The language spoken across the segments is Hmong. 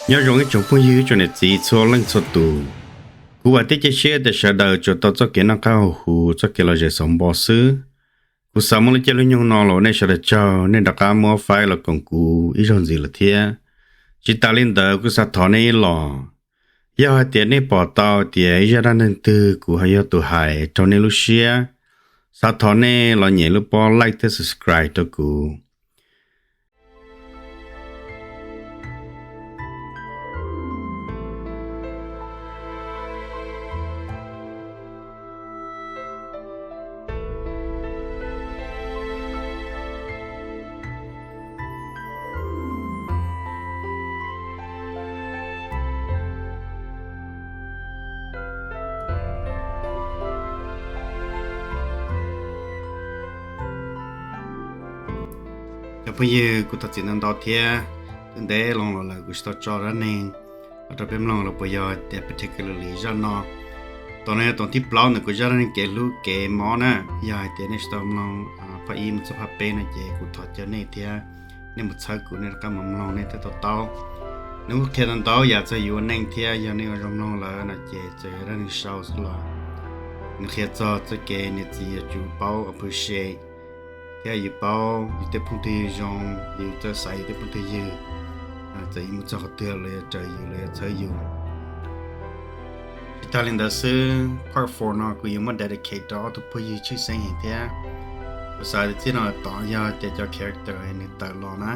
Nyob zoo ib tsoom phooj ywg, ib tsoom niam txiv txhua leej txhua tus. Kuv vam thiab cia siab tias sawv daws tsuas tau txoj kev noj qab haus huv, txoj kev lom zem xauv npo xwb. Kuv xav muab lub caij lub nyoog no los nej sawv daws tsaug, nej rov qab muab faib los koom kuv ib zaug ntxiv lawm thiab. Tsis tas li ntawd kuj xav thov nej ib los, yog hais tias nej pom tau tias ib zaj dab neeg twg kuv ho yog tus hais raug nej lub siab, xav thov nej los nyem lub pob like thiab subscribe rau kuv. Cov phooj ywg, kuv thov txim ntau ntau thiab, twb ntev loo los lawm kuv tsis tau tso dab neeg los rau peb mloog los puas yog tias particularly zaj no. Tom no yog tom thib plaub ntawm kuv zaj dab neeg kev hlub kev mob na. Yog hais tias nej tsis tau mloog phaj ib mus txog phaj peb no ces kuv thov caw nej thiab, nej mus txhawb kuv, nej rov qab mus mloog nej thiaj tau taub. Nws kuj qhia tau ntau yam txog yus ua neej thiab, yog nej ua zoo mloog lawm no ces txawm yog dab neeg sau xwb los nws qhia txog txoj kev niam txiv yuav tsum paub appreciate thiab yus paub yus tej phooj ywg zoo, yus txawj xaiv yus tej phooj ywg, txawm yus mus txog qhov twg los yuav raws yus los yuav txhawb yus. Tsis tas li ntawd xwb, part four no kuv yuav muab dedicate rau ob tug phooj ywg tshwj xeeb heev thiab. Kuv xav tias txij no tod yog tias cov character nws tawm los na,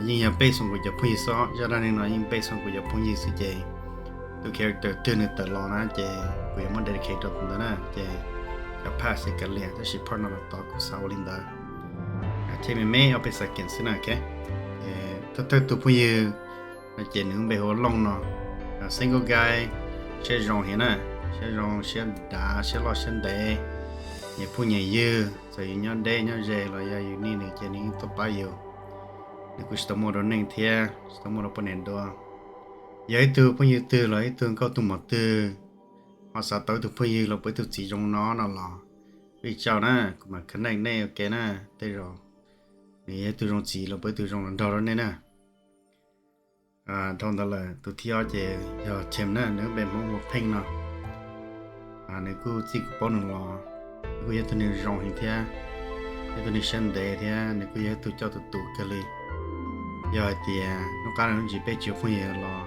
yeej yog based on kuv cov phooj ywg xwb, zaj dab neeg no yeej based on kuv cov phooj ywg xwb ces tus character twg nws tawm los na ces kuv yuav muab dedicate rau tus ntawd na ces cov part kav liam, tab sis part no los tod kuv xav ua li ntawd. Take me me ob peb second xwb na, ok. Thawj thawj tus phooj ywg no ces nws npe hu ua Looj no. Single guy, siab zoo heev na, siab zoo siab dav siab loj siab ntev, nyiam phooj nyiam ywg, txawm yus nyob deb nyob ze los yog yus nij nws ces nws yeej tuaj pab yus. Nws kuj tsis tau muaj dua neej thiab tsis tau muaj dua poj niam dua. Yog ib tug phooj ywg twg los ib tug nkauj tus mom twg ho xav tau ib tug phooj ywg los puas ib tug txiv zoo no no los, reach out na, kuv mam connect nej ua ke na. Tej zaum nws yog ib tug zoo txiv los puas ib tug zoo los nrog rau nej na. Dhau ntawd lawm tus thib ob ces yog Tim na, nws npe Hmoob hu ua Pheej no. Nws kuj txij kuv paub nws los, nws kuj yog ib tug neeg zoo heev thiab, yog ib tug neeg siab ntev thiab nws kuj yog ib tug coj tus tus kawg li. Yog hais tias hnub qab lub ntsis peb tsis ua phooj ywg los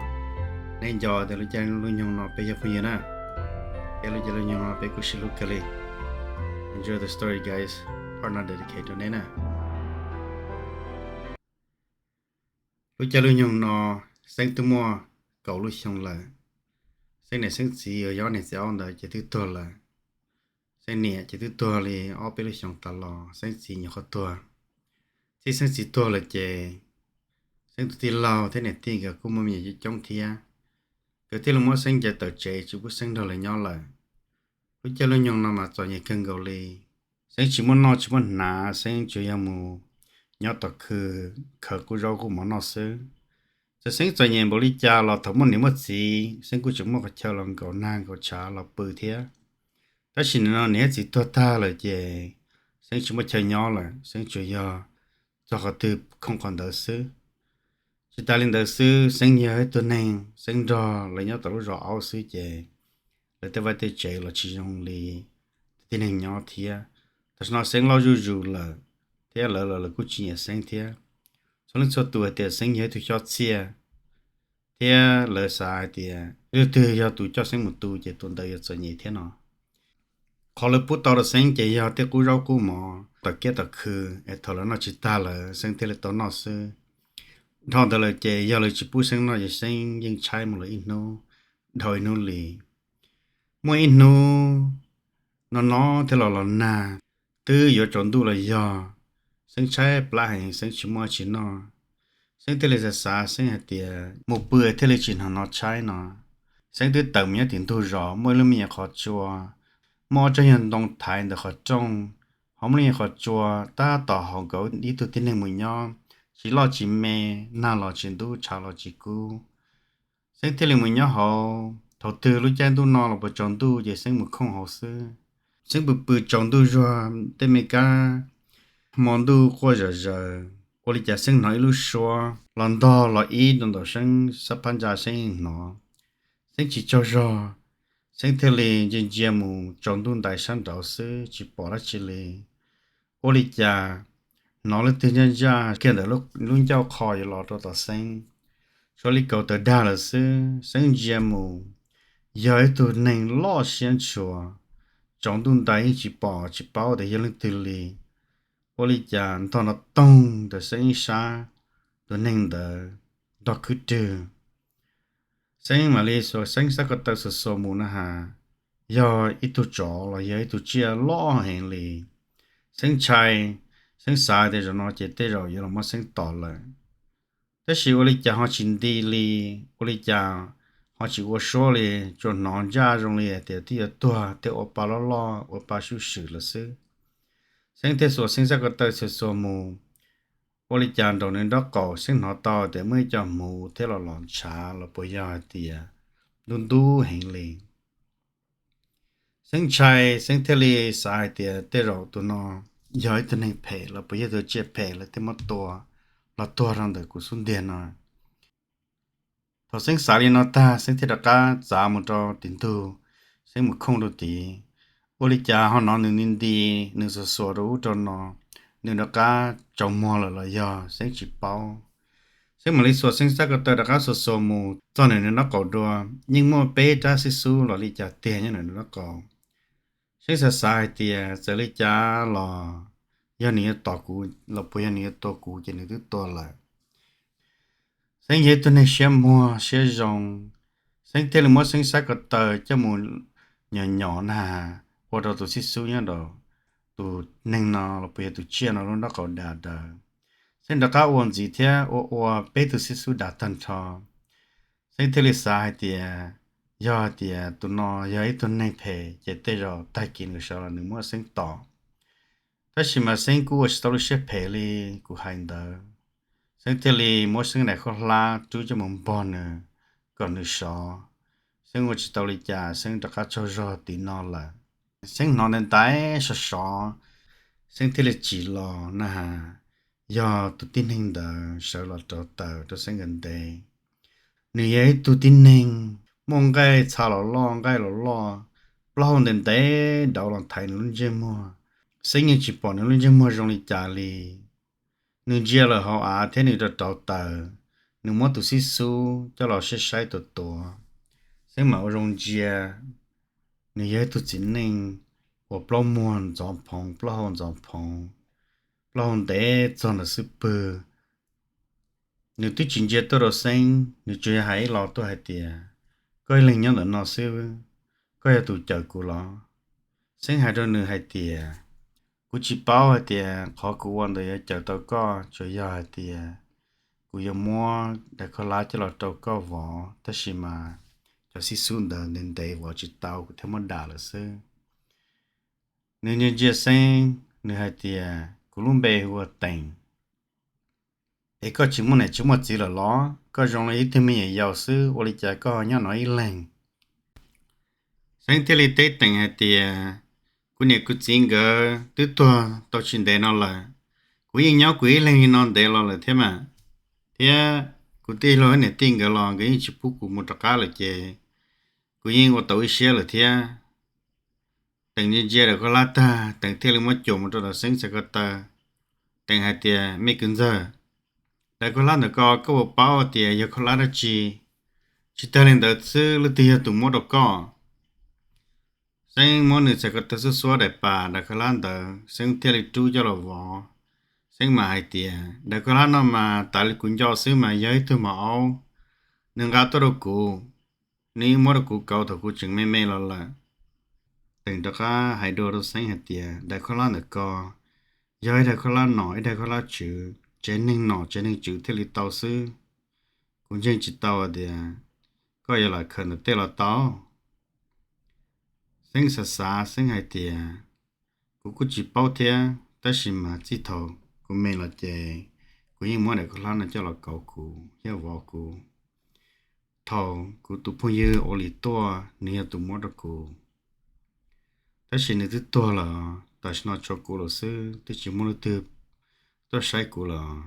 nej nco tias lub caij lub nyoog no peb yog phooj ywg na, peb lub caij lub nyoog no peb kuj sib hlub kawg li. Enjoy the story, guys. Part no dedicate rau neb na. Lub caij lub nyoog no Xeeb twb muaj kaum lub xyoo lawm. Xeeb niam Xeeb txiv uas yog niam txiv aub ntawd ces twb tuag lawm. Xeeb niam ces twb tuag li ob peb lub xyoos tas los, Xeeb txiv nyuam qhuav tuag. Txij Xeeb txiv tuag lawm ces Xeeb tus tij laug thiab niam tij nkawd kuj muaj me nyuam coob coob thiab. Nkawd thiaj li muab Xeeb ncaws tawm tsev tsis pub Xeeb nrog lawv nyob lawm. Lub caij lub nyoog no mas txom nyem kawg nkaus li. Xeeb tsis muaj noj tsis muaj hnav, Xeeb tsuas yog mus nyob tom khw khaws qub zaub qub mov noj xwb. Txawm Xeeb txom nyem npaum li cas los thaum muaj niam muaj txiv, Xeeb kuj tseem muaj qhov chaw los nkaum nag nkaum tshav los pw thiab. Tab sis nim no niam thiab txiv tuag tag lawm ces Xeeb tsis muaj chaw nyob lawm, Xeeb tsuas yog txog qhov twg khoom qhov ntawd xwb. Tsis tas li ntawd xwb, Xeeb yog ib tug neeg, Xeeb nrog lawv nyob tom lub zos aub xwb ces lawv tej vaj tej tsev los tsis zoo li tib neeg nyob thiab. Tam sim no Xeeb loj zuj zus lawm, thiab lawv los lawv kuj tsis nyiam Xeeb thiab. Txhua leej txhua tus hais tias Xeeb yog ib tug xyob txhiaj, thiab lawv xav hais tias leej twg yog tus coj Xeeb mus tu ces tus ntawd yuav txom nyem thiab no. Qhov lawv pub tau rau Xeeb ces yog tej qub zaub qub mov tom kiab tom khw es thaum lawv noj tsis tag lawm Xeeb thiaj li tau noj xwb. Dhau ntawd lawm ces yog lawv tsis pub Xeeb noj ces Xeeb yeej tshaib mus lawm ib hnub dhau ib hnub li. Muaj ib hnub no no thiab los los nag, twb yuav tsaus ntuj los yog, Xeeb tshaib plab heev, Xeeb tsis muaj tsis noj. Xeeb thiaj li xav xav, Xeeb hais tias mus pw thiaj li tsis hnov no tshaib no. Xeeb twb tawm mus nyob tim ntug zos, muaj ib lub me nyuam qhov tsua, muaj ob tsob yog ntoo thaiv ntawm qhov rooj, ho muaj lub nyuam qhov tsua tab tom haum nkaus ib tug tib neeg mus nyob, tsis loj tsis me, nag los tsis ntub tshav los tsis kub. Xeeb thiaj li mus nyob hauv. Thaum twg lub caij ntuj no los puas tsaus ntuj ces Xeeb mus khooj hauv xwb. Xeeb pw pw tsaus ntuj zuag tej me kab hmo ntuj quaj zom zaws, Ua li cas Xeeb hnov ib lub suab los ntog los ib rau ntawm Xeeb sab phab ntsa, Xeeb hnov, Xeeb tsis tsaug zog, Xeeb thiaj li ntsia ntsia mus tsaus ntuj ntais sab nraud xwb tsis pom dab tsi li. Ua li cas hnov leej twg ntsaj ntsaj kiag ntawm lub ncauj qho yuav los rau tom Xeeb, tshuav li kaum tawm dag lawm xwb. Xeeb ntsia mus, yog ib tug neeg loj siab ntshua, tsaus ntuj ntais yeej tsis pom tsis paub tias yog leej twg li. Ua li cas ntog nrov toog ntawm Xeeb ib sab, tus neeg ntawd nrog khwb rwg. Xeeb mam li xuas Xeeb sab ko taw xuas xuas mus na has, yog ib tug tsov los yog ib tug tsiaj loj heev li. Xeeb ntshai, Xeeb xav tias zaum no ces tej zaum yuav los muab Xeeb tom lawm. Tab sis ua li cas ho tsis nti li, ua li cas ho tsis ua suab li, tsuas hnov ntsaj zoo li hais tias twb yuav tuag tej ua pa loj loj ua pa sub swm lawm xwb. Xeeb thiaj xuas Xeeb sab ko taw xuas xuas mus, ua li cas nraum nws nraub qaum Xeeb hnov tau tias muaj ib co hmuv thiab los los ntshav los puas yog hais tias ntub ntub heev li. Xeeb ntshai, Xeeb thiaj li xav hais tias tej zaum tus no yog ib tug neeg phem los puas yog tus tsiaj phem lawv thiaj muab tua los tuag rau ntawm kuv xub ntiag no. Thaum Xeeb xav li no tag, Xeeb thiaj rov qab txav mus rau tim ntug, Xeeb mus khooj rau tid. Ua li cas ho hnov nws nti nti, nws xuas xuas rau ub rau no, nws rov qab tsaus muag lawm los yog Xeeb tsis paub. Xeeb mam li xuas Xeeb sab ko taw rov qab xuas xuas mus txog nws nraub qaum dua, yeej muaj peb rab xib xub los li cas tiag nyob nws nraub qaum. Xeeb xav xav hais tias txawm li cas los yog nws yuav tom kuv los puas yog nws yuav tua kuv ces nws twb tua lawm. Xeeb yog ib tug neeg siab muag siab zoo, Xeeb thiaj li muab Xeeb sab ko taw coj mus nyom nyom na, ua rau tus xib xub nyob rau tus neeg no los puas yog tus tsiaj no lub nraub qaum da daws. Xeeb rov qab ua ntxiv thiab ua ua peb tug xib xub da tag nrho. Xeeb thiaj li xav hais tias yog hais tias tus no yog ib tug neeg phem ces tej zaum tag kis nws sawv los nws muab Xeeb tom. Tab sis mas Xeeb kuj ua tsis tau lub siab phem li kuv hais ntawd. Xeeb thiaj li muab Xeeb daim khaub hlab rub coj mus npog nws kom nws sov. Xeeb ua tsis tau li cas, Xeeb rov qab tsaug zog tim no lawm. Xeeb hnov ntais ntais sov sov, Xeeb thiaj li tsim los na has, yog tus tib neeg ntawd sawv los rauv taws rau Xeeb nkawd ntev. Nws yog ib tug tib neeg muaj nqaij txha los loj nqaij los loj, plaub hau ntev ntev dauv los thaiv nws lub ntsej muag. Xeeb yeej tsis pom nws lub ntsej muag zoo li cas li. Nws ntsia lawm hauv av thiab nws rauv rauv taws, nws muab tus xib xub coj los saib saib tuav tuav. Xeeb mam ua zoo ntsia, nws yog ib tug txiv neej uas plaub muag ntxov phoov, plaub hau ntxov phoov, plaub hau ntev txog ntawm xub pwg. Nws twb tsis ntsia tuaj rau Xeeb, nws tsuas yog hais ib los tuaj hais tias, koj ib leeg nyob ntawm no xwb, koj yog tus cawm kuv los? Xeeb hais rau nws hais tias, kuv tsis paub hais tias qhov kuv ua ntawd yuav cawm tau koj, tsuas yog hais tias kuv yuav muab daim khaub hlab coj los rau koj vov, tab sis mas cov xib xub ntawd ntev ntev vov tsis tau kuv thiaj muab dam lawm xwb. Nws ntsia ntsia Xeeb, nws hais tias, kuv lub npe hu ua Teem. Es koj tsis muaj niam tsis muaj txiv lawm los? Koj zoo li ib tug me nyuam yaus xwb, ua li cas koj ho nyob no ib leeg? Xeeb thiaj li teb Teem hais tias, kuv niam kuv txiv nkawd twb tuag tau tsis ntev no lawm, kuv yeej nyob kuv ib leeg li no ntev los lawm thiab mas, thiab kuv tij laug niam tij nkawd los nkawd yeej tsis pub kuv mus rov qab lawm ces kuv yeej ua tau ib siab lawm thiab. Teem ntsia ntsia daim khaub hlab tag, Teem thiaj li muab cuam mus rau tom Xeeb txhais ko taw. Teem hais tias, me kwv ntxawg, daim khaub hlab ntawm ko koj puas paub tias yog khaub hlab dab tsi? Tsis tag li ntawd xwb, leej twg yog tus muab rau koj? Xeeb muab nws txhais ko taw xuab xuab daim pam daim khaub hlab ntawd, Xeeb thiaj li rub coj los vov. Xeeb mas hais tias, daim khaub hlab no mas tas li kuv nco xwb mas yog ib tug mos aub, nws nqa tuaj rau kuv, nws yeej muab rau kuv kauv thaum kuv tseem me me los lawm. Teem rov qab hais dua rau Xeeb hais tias, daim khaub hlab ntawm ko yog ib daim khaub hlab nom, ib daim khaub hlab tswv, tsev neeg nom tsev neeg tswv thiaj li tau xwb. Kuv ntseeg tsis tau tias koj yuav lam khaws ntawm tej los tau. Xeeb xav xav, Xeeb hais tias, kuv kuj tsis paub thiab, tab sis mas txij thaum kuv me los ces kuv yeej muab daim khaub hlab no coj los kauv kuv thiab vov kuv. Thaum kuv tus phooj ywg ua li tuaj, nws yog tus muab rau kuv, tab sis nws twb tuag lawm, tam sim no tshuav kuv lawm xwb, twb tsis muaj leej twg tuaj saib kuv lawm.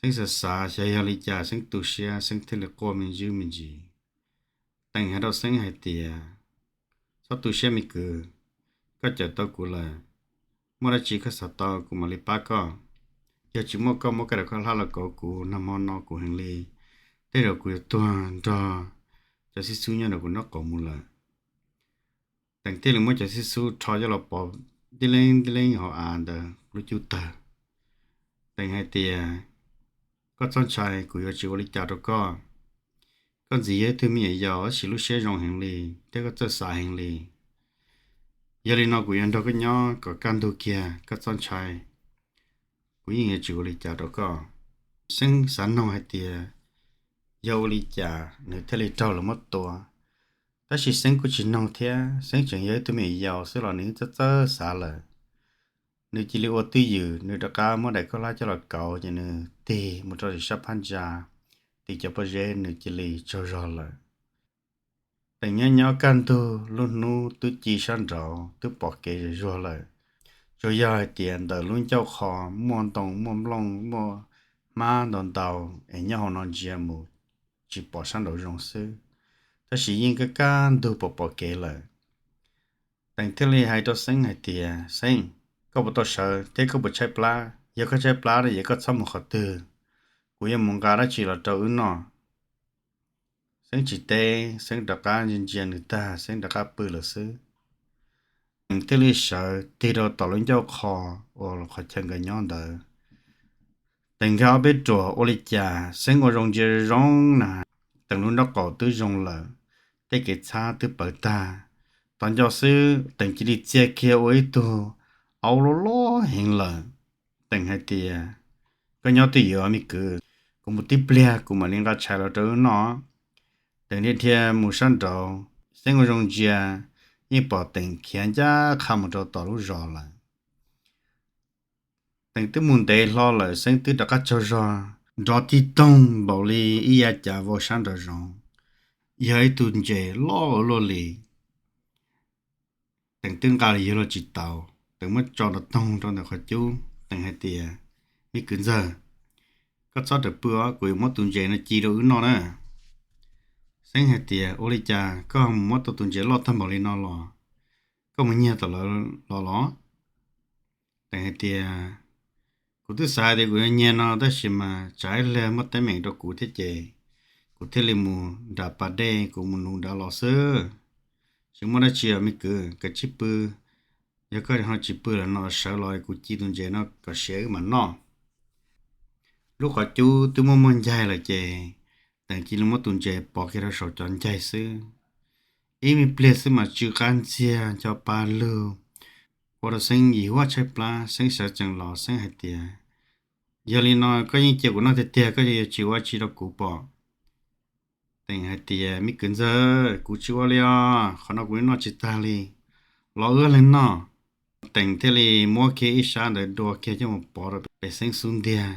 Xeeb xav xav xyov yog li cas Xeeb tu siab, Xeeb thiaj li quaj me ntsis me ntsis. Teem hais rau Xeeb hais tias, txhob tu siab me kwv, koj cawm tau kuv lawm, muaj dab tsi koj xav tau kuv mam li pab koj. Yog tsis muaj koj muab koj daim khaub hlab los kauv kuv, nag hmo no kuv heev li, tej zaum kuv yuav tuag nrog cov xib xub nyob ntawm kuv nraub qaum mus lawm. Teem thiaj li muab cov xib xub rho coj los pov tib leeg tib leeg hauv av ntawd lub cub tawg. Teem hais tias, koj txhob ntshai, kuv yuav tsis ua li cas rau koj. Koj ntxiv yog ib tug me nyuam yaus tab sis lub siab zoo heev li thiab koj txawj xav heev li. Yog li no kuv yuav nrog koj nyob kom kaj ntug kiag, koj txhob ntshai, kuv yeej yuav tsis ua li cas rau koj. Xeeb xav noog hais tias yog ua li cas nws thiaj li raug lawv muab tua. Tab sis Xeeb kuj tsis noog thiab, Xeeb tseem yog ib tug me nyuam yaus xwb los nws txawj txawj xav lawm. Nws cia li ua twj ywm, nws rov qab muab daim khaub hlab coj los kauv ces nws tig mus rau tim sab phab ntsa, tig cov pob zeb nws cia li tsaug zog lawm. Teem nyob nyob kaj ntug lub hnub twb ci sab nraud twb pom kev zuag zuag lawm. Tsuas yog hais tias ntawm lub ncauj qho muaj ntoo muaj nplooj muaj hmab ntau ntau es nyob hauv no ntsia mus tsis pom sab nraud zoo xwb, tab sis yeej kaj kaj ntug pom pom kev lawm. Teem thiaj li hais rau Xeeb hais tias, Xeeb, koj puas tau sawv thiab koj puas tshaib plab? Yog koj tshaib plab no ces koj txhob mus qhov twg, kuv yuav mus nqa dab tsi los rau wb noj. Xeeb tsis teb, Xeeb rov qab ntsia ntsia nws tag Xeeb rov qab pw lawm xwb. Teem thiaj li sawv tig rau tom lub ncauj qho uas qhov chaw nkawd nyob ntawd. Teem nkag ob peb ruam ua li cas Xeeb ua zoo ntsia zoo na, Teem lub nraub qaum twb zoo lawm, tej kev txhab twb pawv tag. Tos nco xwb Teem cia li txia kiag ua ib tug aub loj loj heev lawm. Teem hais tias, koj nyob twj ywm me kwv, kuv mus tib pliag kuv mam li nqa tshais los rau wb noj. Teem dhia dhia mus sab nraud, Xeeb ua zoo ntsia, yeej pom Teem khiav ncaj qha mus rau tom lub zos lawm. Teem twb mus ntev hlo lawm Xeeb twb rov qab tsaug zog, nrov tig toog npaum li ib yav cav vau sab nraum zoov, yog ib tug ntses loj ua luaj li. Teem twb nqa yuav luag tsis taus, Teem muab tso nrov toog rau ntawm qhov cub. Teem hais tias, me kwv ntxawg, koj txhob rawm pw os, kuv yuav muab tus ntses no ci rau wb noj na. Xeeb hais tias, ua li cas koj mus muab tau tus ntses loj tag npaum li no los? Koj mus nyiag tom lawv los los? Teem hais tias, kuv twb xav hais tias kuv yuav nyiag no tab sis mas tsam ib pliag muaj teeb meem rau kuv thiab ces kuv thiaj li mus nram pas dej, kuv mus nuv nrad los xwb. Tsis muaj dab tsi os me kwv, koj cia li pw. Yog koj ho tsis pw lawm no sawv los kuv ci tus ntses no kom siav wb mam noj. Lub qhov cub twb muaj muaj ncaig lawm ces Teem cia li muab tus ntses pov kiag rau saum cov ncaig xwb. Ib me pliag xwb mas tsw qab ntxiag nco pa lug, ua rau Xeeb yim huab tshaib plab. Xeeb sawv tsees los Xeeb hais tias, yog li no koj yeej cia kuv noj tiag tiag, koj yuav tsis ua tsi rau kuv pom? Teem hais tias, me kwv ntxawg, kuv tsis ua li os, qhov no kuv noj tsis tag li, los wb leeg noj. Teem thiaj li muab kiag ib sab ntawd dua kiag coj mus pov rau pem Xeeb xub ntiag.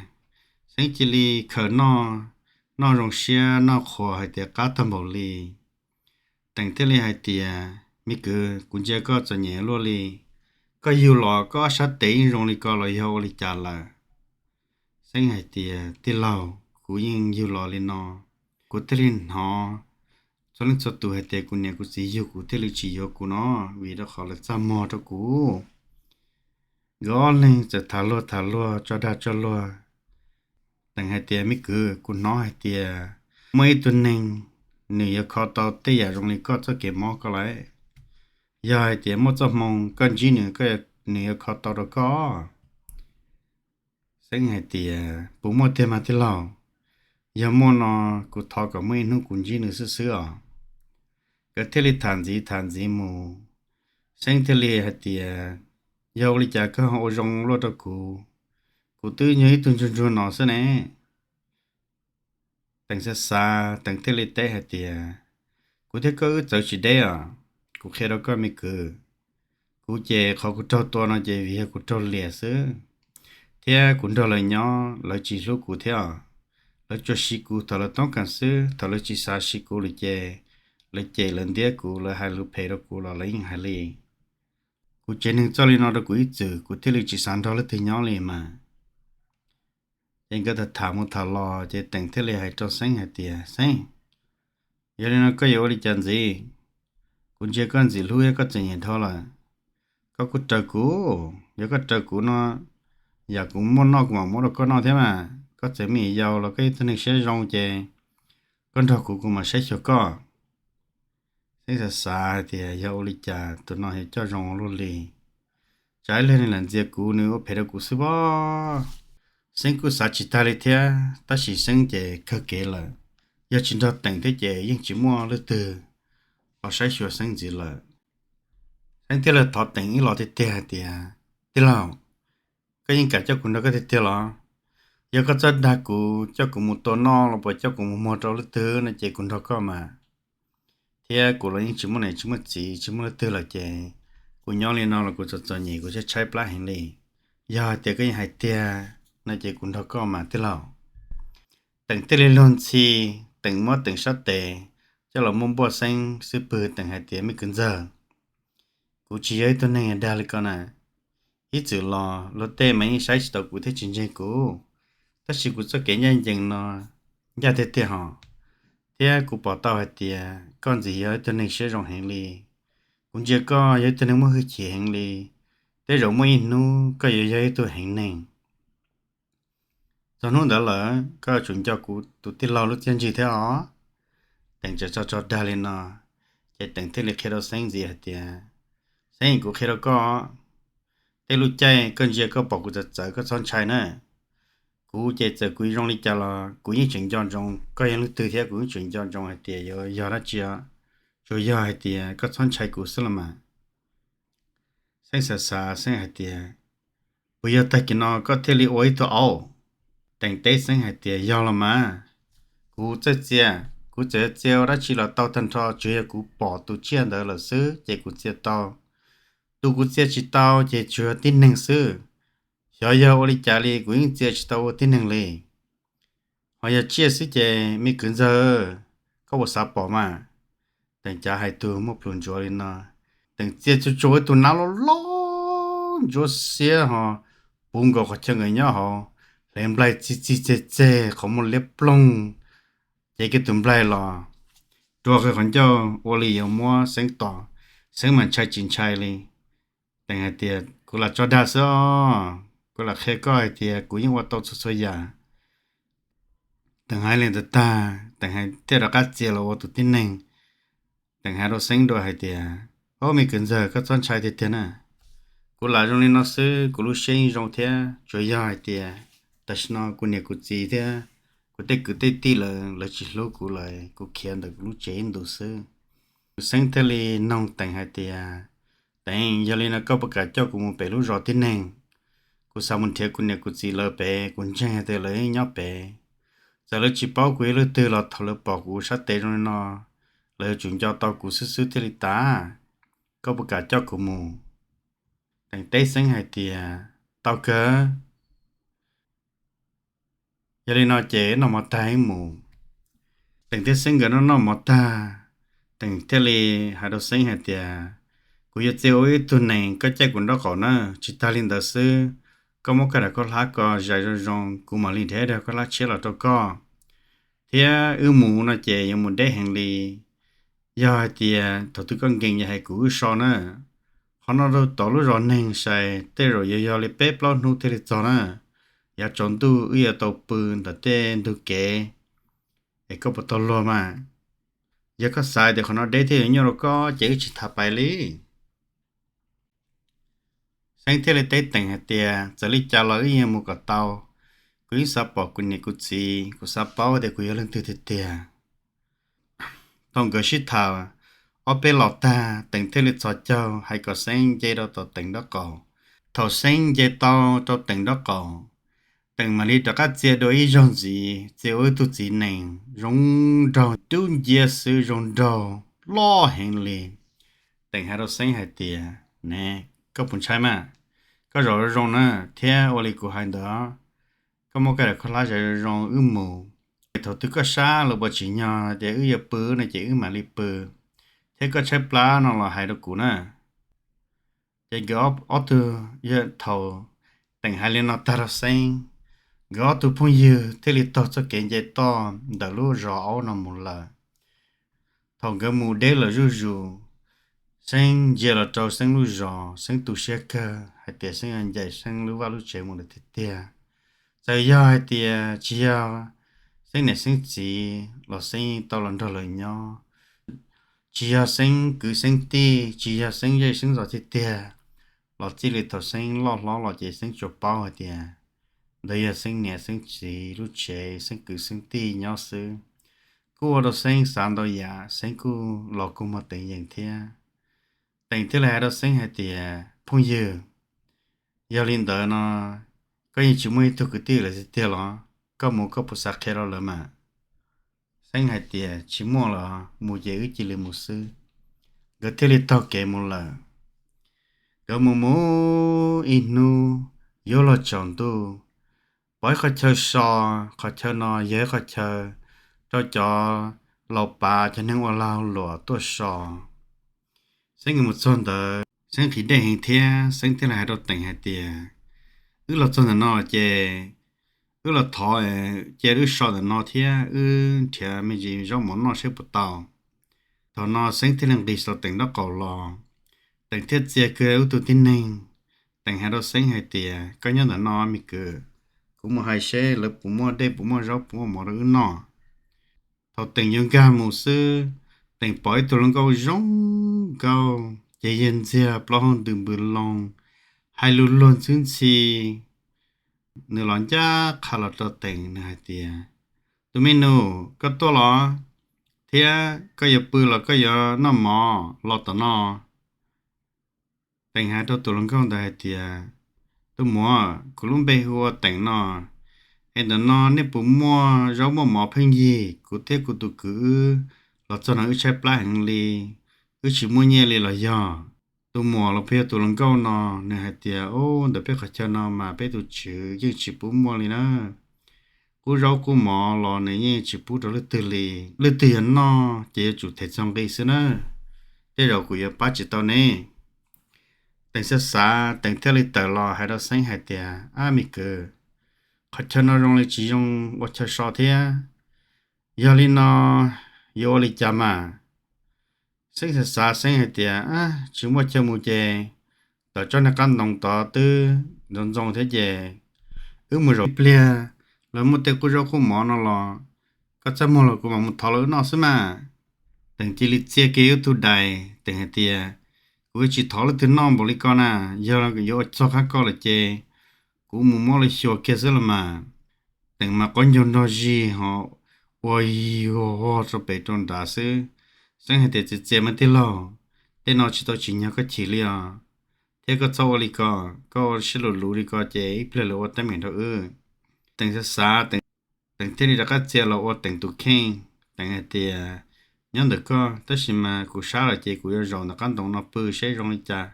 Xeeb cia li khaws noj, noj zoo siab noj qhuas hais tias qab tag npaum li. Teem thiaj li hais tias, me kwv, kuv ntsia koj txom nyem luaj li, koj yug los koj ob sab tes yeej zoo li ko los yog ua li cas lawm? Xeeb hais tias, tij laug, kuv yeej yug los li no, kuv thiaj li hnov txhua leej txhua tus hais tias kuv niam kuv txiv yug kuv thiaj li tsis yuav kuv no, vim rau qhov lawv txaj muag rau kuv. Nkawd ob leeg txawm tham luag tham luag tso dag tso luag. Teem hais tias, me kwv, kuv hnov hais tias muaj ib tug neeg, nws yuav kho tau tej yam zoo li koj txoj kev mob ko lawm. Yog hais tias muaj txoj hmoo koj ntsib nws, nws yuav kho tau rau koj. Xeeb hais tias, puas muaj tiag mas tij laug? Yog muaj no, kuv thov kom muaj ib hnub kuv ntsib nws xwb xwb os. Nkawd thiaj li tham ntxiv tham ntxiv mus. Xeeb thiaj li hais tias, yog ua li cas koj ua zoo luaj rau kuv? Kuv twb yog ib tug ntsuag ntsuag no xwb ne. Teem xav xav, Teem thiaj li teb hais tias, kuv thiab koj wb txawv tsis deb os. Kuv qhia rau koj me kwv, kuv ces qhov kuv raug tua no ces vim yog kuv raug liam xwb, thiab kuv nrog lawv nyob lawv tsis hlub kuv thiab. Lawv tsuas siv kuv thaum lawv toob kas xwb, thaum lawv tsis xav siv kuv lawm ces lawv cem lawv ntiab kuv, lawv hais lus phem rau kuv los lawv yeej hais li. Kuv tsev neeg txawj li no rau kuv ib txwm, kuv thiaj li tsis xav nrog leej twg nyob li mas. Ces nkawd tham tham mus tham los ces Teem thiaj li hais rau Xeeb hais tias, Xeeb, yog li no koj yuav ua li cas ntxiv? Kuv ntsia koj ntxim hlub thiab koj txom nyem dhau lawm, koj kuj raws kuv. Yog koj raws kuv no, yam kuv muaj noj kuv mam muab rau koj noj thiab mas. Koj txawm me nyuam yaus los koj yog ib tug neeg siab zoo ces koj nrog kuv kuv mam saib xyuas koj. Xeeb xav xav hais tias yog ua li cas tus no yuav coj zoo ua luaj li, tsam ib leeg nws lam ntxias kuv, nws ua phem rau kuv xwb pob. Xeeb kuj xav tsis tag li thiab, tab sis Xeeb ces kawg kev lawm. Yog tsis nrog Teem thiab ces yeej tsis muaj leej twg ho saib xyuas Xeeb ntxiv lawm. Xeeb thiaj li thov Teem ib los tiag tiag hais tias, Tij laug, koj yeej kam coj kuv nrog koj tiag tiag los? Yog koj txawj dag kuv coj kuv mus tua noj los puas coj kuv mus muag rau leej twg no ces kuv nrog koj mas. Thiab kuv los yeej tsis muaj niam tsis muaj txiv tsis muaj leej twg lawm ces kuv nyob li no los kuv txom txom nyem kuv tshaib tshaib plab heev li. Yog hais tias koj yeej hais tiag no ces kuv nrog koj mas tij laug. Teem thiaj li luag ntxhi, Teem muab Teem sab tes coj los muab npuaj Xeeb xub pwg, Teem hais tias, Me kwv ntxawg, kuv tsis yog ib tug neeg dag li ko na. Ib txwm los luag tej mas yeej saib tsis taus kuv thiab tsis ntseeg kuv, tab sis kuv txoj kev ncaj ncees no ncaj tiag tiag hos. Thiab kuv pom tau hais tias koj ntxim yog ib tug neeg siab zoo heev li. Kuv ntsia koj yog ib tug neeg muaj hwj chim heev li. Tej zaum muaj ib hnub koj yuav yog ib tug heev neeg. Txog hnub ntawd lawm koj yuav tsum nco kuv tus tij laug lub txiaj ntsig thiab os. Teem tseem tso tso dag li no, ces Teem thiaj li qhia rau Xeeb ntxiv hais tias, Xeeb, kuv qhia rau koj, tej lub caij koj ntsia koj pom kuv txawv txawv koj txhob ntshai na. Kuv ces txawm kuv zoo li cas los kuv yeej tseem nco ntsoov koj yog leej twg thiab kuv yeej tseem nco ntsoov hais tias yuav yog dab tsi. Tsuas yog hais tias koj txhob ntshai kuv xwb los mas. Xeeb xav xav Xeeb hais tias, Puas yog tag kis no koj thiaj li ua ib tug aub? Teem teb Xeeb hais tias, Yog los mas. Kuv txawj txia, kuv txawm txia ua dab tsi los tau tag nrho, tsuas yog kuv pom tus tsiaj ntawd lawm xwb ces kuv txia tau. Tus kuv txia tsis tau ces tsuas yog tib neeg xwb. Xyov yog ua li cas li kuv yeej txia tsis tau ua tib neeg li. Ho yog tsiaj xwb ces me kwv ntxawg, koj puas xav pom mas? Teem cav hais tug muaj plhus ntsuav li no, Teem txia tsuj tsuas ib tug nab loj loj ntsuab xiab ho puv nkaus qhov chaw nkawd nyob hauv, hle nplaig txi txi txeg txeg qhov muaj liab ploog, cev kiag tus nplaig los rua qhov ncauj ua li yuav muab Xeeb tom. Xeeb mas ntshai tsis ntshai li. Teem hais tias, Kuv lam tso dag xwb os, kuv lam qhia koj hais tias kuv yeej ua tau txhua txhua yam. Teem hais li ntawd tag, Teem thiaj rov qab txia los ua tus tib neeg. Teem hais rau Xeeb dua hais tias, Au, me kwv ntxawg, koj txhob ntshai tiag tiag na. Kuv lam zoo li no xwb kuv lub siab yeej zoo thiab, tsuas yog hais tias tam sim no kuv niam kuv txiv thiab kuv tej kwv tej tij lawv, lawv tsis hlub kuv lawm, kuv khiav ntawm kuv lub tsev ib ntus xwb. Xeeb thiaj li noog Teem hais tias, Teem, yog li no koj puas kam coj kuv mus pem lub zos tib neeg? Kuv xav mus nrhiav kuv niam kuv txiv lawv pem, kuv ntseeg hais tias lawv yeej nyob pem. Txawm lawv tsis paub kuv yog leej twg los thaum lawv pom kuv sab tes zoo li no, lawv yuav tsum nco tau kuv xwb xwb thiaj li tas. Koj puas kam coj kuv mus? Teem teb Xeeb hais tias, Tau kawg. Yog li no ces noj mov tag mus. Teem thiab Xeeb nkawd noj noj mov tag, Teem thiaj li hais rau Xeeb hais tias, Kuv yuav txia ua ib tug nees, koj caij kuv nraub qaum na. Tsis tag li ntawd xwb, koj muab koj daim khaub hlab ko zais zoo zoo, kuv mam li nrhiav ib daim khaub hlab tshiab los rau koj. Thiab wb mus no ces yuav mus deb heev li. Yog hais tias thaum twg koj nkees yog hais kuv wb so na. Qhov no rau tom lub zos neeg sai tej zaum yuav yog li peb plaub hnub thiaj li txog na. Yav tsaus ntuj wb yuav tau pw ntawm tej ntug kev, es koj puas tau luag mas? Yog koj xav tias qhov no deb thiab yuav nyuaj rau koj ces wb tsis tham pais li. Xeeb thiaj li teb Teem hais tias, Txawm li cas los wb yeej mus kom tau. Kuv yeej xav pom kuv niam kuv txiv, kuv xav paub tias kuv yog leej twg tiag tiag. Thaum nkawd sib tham ob peb los tag, Teem thiaj li txhos caug hais kom Xeeb nce rau tom Teem nraub qaum. Thaum Xeeb nce tau rau Teem nraub qaum, Teem mam li rov qab txia dua ib zaug ntxiv, txia ua ib tug txiv nees zoo nraug, dub nciab xwb, zoo nraug, loj heev li. Teem hais rau Xeeb hais tias, Ne, koj puas ntshai mas? Koj zov zoo zoo na, thiab ua li kuv hais ntawd, koj muab koj daim khaub hlab zais zoo zoo wb mus. Thaum twg koj sab los puas tsim nyog tias wb yuav pw no ces wb mam li pw, thiab koj tshaib plab no los hais rau kuv na. Ces nkawd ob tug, yog thaum Teem hais li no tag rau Xeeb, Nkawd ob tug phooj ywg thiaj li taug txoj kev nce toj ntawm lub zos aub no mus lawm. Thaum nkawd mus deb lawm zuj zus, Xeeb ntsia los rau Xeeb lub zos, Xeeb tu siab kawg hais tias Xeeb yuav ncaim Xeeb lub vaj lub tsev mus lawm tiag tiag. Txawm yog hais tias tsis yog Xeeb niam Xeeb txiv los Xeeb tau los nrog lawv nyob. Tsis yog Xeeb kwv Xeeb tij, tsis yog Xeeb zej Xeeb zos tiag tiag, los txij li thaum Xeeb loj hlob los ces Xeeb tsuas paub hais tias ntawd yog Xeeb niam Xeeb txiv lub tsev, Xeeb kwv Xeeb tij nyob xwb. Kuj ua rau Xeeb xav ntau yam, Xeeb kuj los kua muag teev yees thiab. Teem thiaj li hais rau Xeeb hais tias, Phooj ywg, yog li ntawd no koj yeej tsis muaj ib tug kwv tij lawm tiag tiag los? Koj mus koj puas xav qhia rau lawv mas? Xeeb hais tias, Tsis muaj los, mus ces wb cia li mus xwb. Nkawd thiaj li taug kev mus lawm. Nkawd mus mus ib hnub yuav luag tsaus ntuj, pom ib qhov chaw so. Qhov chaw no yog ib qhov chaw rau cov laus pav cov neeg ua lag luam tuaj so. Xeeb nkawd mus txog ntawd, Xeeb nqhis dej heev thiab Xeeb thiaj li hais rau Teem hais tias, Wb los txog ntawm no ces wb los thov, cia wb so ntawm no thiab wb nrhiav me ntsis zaub mov noj seb puas tau. Thaum no Xeeb thiaj li nqis saum Teem nraub qaum los. Teem thiaj txia kiag ub tug tib neeg. Teem hais rau Xeeb hais tias, Koj nyob ntawm no me kwv, kuv mus hais seb lawv puas muaj dej, puas muaj zaub, puas muaj mov rau wb noj. Thaum Teem yuav nkag mus xwb, Teem pom ib tug hluas nkauj zoo nkauj ces yawg ntxiag plaub hau ntws npws loo, hais lus luag ntxhwb ntxhi. Nws los ncaj qha los rau Teem, nws hais tias, Tus me nus, koj tuaj los? Thiab koj yuav pw los koj yuav noj mov los tom no? Teem hais rau tus hluas nkauj ntawd hais tias, Tus muam, kuv lub npe hu ua Teem no, es ntawm no nej puas muaj zaub muaj mov pheej yig? Kuv thiab kuv tus kwv wb los txog no wb tshaib plab heev li, wb tsis muaj nyiaj li los yog? Tus muam los puas yog tus hluas nkauj no? Nws hais tias, Ub, ntawm peb qhov chaw no mas peb tus tswv yeej tsis pub muaj li na. Qub zaub qub mov los nws yeej tsis pub rau leej twg li. Leej twg yuav noj ces yuav tsum them txog nqi xwb na. Tej zaum kuv yuav pab tsis tau ne. Teem xav xav, Teem thiaj li tawm los hais rau Xeeb hais tias, Ab me kwv, qhov chaw no zoo li tsis zoo ua chaw so thiab. Yog li no yuav ua li cas mas? Xeeb xav xav, Xeeb hais tias, Tsis muaj chaw mus ces tawm tsob niag qab ntoo tod twb ntxoov ntxoo thiab ces wb mus zaum ib pliag, lawv muaj tej qub zaub qub mov no los koj txaj muag los kuv mam mus thov los wb noj xwb mas. Teem cia li txia kiag ib tug dais, Teem hais tias, Kuv tsis thov leej twg noj npaum li ko na, yog yuav ua txog qab koj lawm ces kuv mus muab los xyuas kiag xwb los mas. Teem mas qaub ncaug nrog zig ho ua yuag vog rau pem rau nrad xwb. Xeeb hais tias, Txias txias mas tij laug, tej no tsis tau tsim nyog koj chim li os, thiab koj txhob ua li ko, koj ua siab luv luv li ko ces ib pliag lawv ua teeb meem rau wb. Teem xav xav, Teem thiaj li rov qab txia los ua Teem tus kheej. Teem hais tias, Nyob ntawm koj, tab sis mas kuv sab lawm ces kuv yuav zaum ntawm qab ntoo no pw seb zoo li cas.